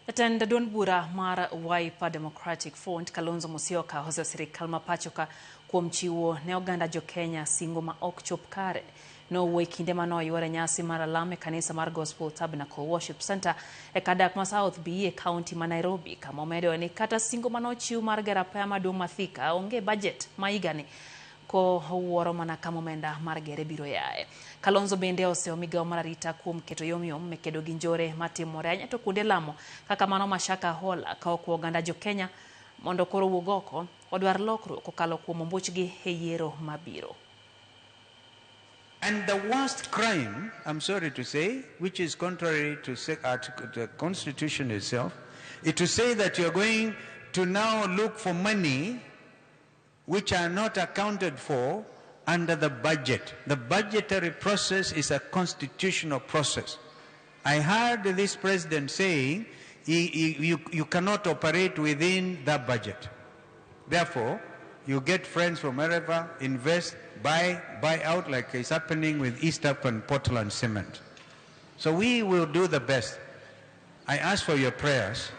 Jatend duond bura mar Wiper Democratic Front Kalonzo Musyoka oseo sirikal ma pachoka kuom chiwo ne oganda jo Kenya singo ma ok chop kare. Nowuo e kinde mane oyuore nyasi mar alam e kanisa mar Gospel Tabernacle Worship Center e kar dak ma South B e kaunti ma Nairobi, kama omedoe ni kata singo mane ochiw mar gero apaya maduong' ma Thika onge e bajet ma higani kowuoro mana kama omenda mar gere biro yae. Kalonzo bende oseyo migawo mar arita kuom keto yomyom e kedo gi njore matimore ahinya to kuonde lamo kaka mano ma Shakahola ka okwa oganda jo Kenya mondo koro owuog oko odwar lokruok kokalo kuom ombuchgi e yiero mabiro. And the worst crime, I'm sorry to say, which is contrary to the Constitution itself, is to say that you're going to now look for money which are not accounted for under the budget. The budgetary process is a constitutional process. I heard this president saying you cannot operate within that budget. Therefore, you get friends from wherever, invest, buy out like is happening with East African Portland Cement. So we will do the best. I ask for your prayers.